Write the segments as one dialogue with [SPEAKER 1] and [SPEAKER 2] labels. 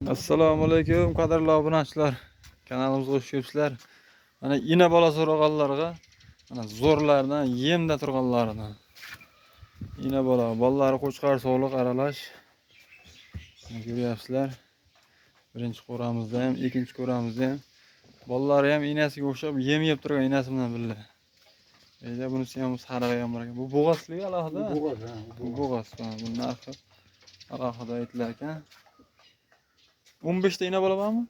[SPEAKER 1] Assalomu alaykum, qadrli obunachilar. Kanalimizga xush kelibsizlar. Mana ina bola so'raganlarga, mana zo'rlardan, yemda turganlaridan. Ina bola, bolalari qo'chqor sog'liq aralash. Mana ko'ryapsizlar. Birinchi qo'ramizda ham, ikkinchi qo'ramizda ham bolalari ham inasiga o'xshab yem yeb turgan inasi bilan birga. Eyda bunisi ham sarig'i ham bor ekan. Bu bo'g'azligi alohida.
[SPEAKER 2] Bo'g'oz, ha.
[SPEAKER 1] Bu bo'g'oz, ha, bu narxi alohida aytilar ekan. 15 ta ina bola bormi?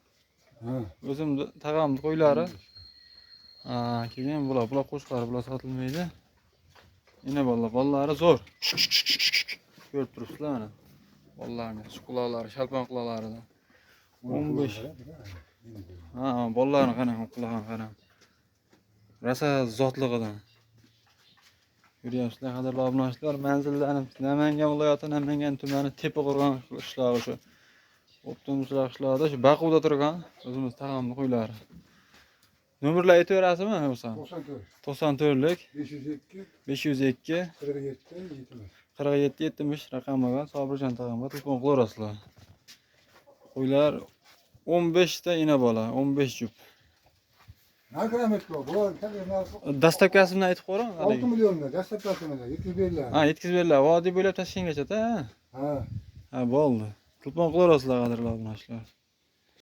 [SPEAKER 2] Ha.
[SPEAKER 1] O'zim tag'amni qo'ylari. Ha, keyin bular qo'chqor, bular sotilmaydi. Ina bola, bolalari zo'r. Ko'rib turibsizlar mana. Bolalarni shu quloqlari, shalpon quloqlaridan. 15. Ha, bolalarni qarang, qulog'ini qarang. Rosa zotlig'idan. Ko'ryapsizlar, qadrli obunachilar, manzillarimiz Namangan viloyati, Namangan tumani, Tepaqo'rg'on qishlog'i shu. O'ptimizlar qishlog'ida shu Baquda turgan o'zimiz tag'amni qo'ylari. Nomerlar aytaverasizmi bo'lsa?
[SPEAKER 2] 94.
[SPEAKER 1] 94lik
[SPEAKER 2] 502
[SPEAKER 1] 502
[SPEAKER 2] 47 70.
[SPEAKER 1] 47 70 raqamiga Sobirjon tag'amga telefon qilaverasizlar. Qo'ylar 15 ta ina bola, 15 jup.
[SPEAKER 2] Narxi ham aytdi, bular kabi narxi.
[SPEAKER 1] Доставка sini aytib qo'ying.
[SPEAKER 2] 6 millionda, доставка si bilan yetkazib beriladi.
[SPEAKER 1] Ha, yetkazib beriladi. Vodiy bo'ylab Toshkentgacha-da.
[SPEAKER 2] Ha.
[SPEAKER 1] Ha, bo'ldi. Telefon qilaverasizlar, qadrli obunachilar.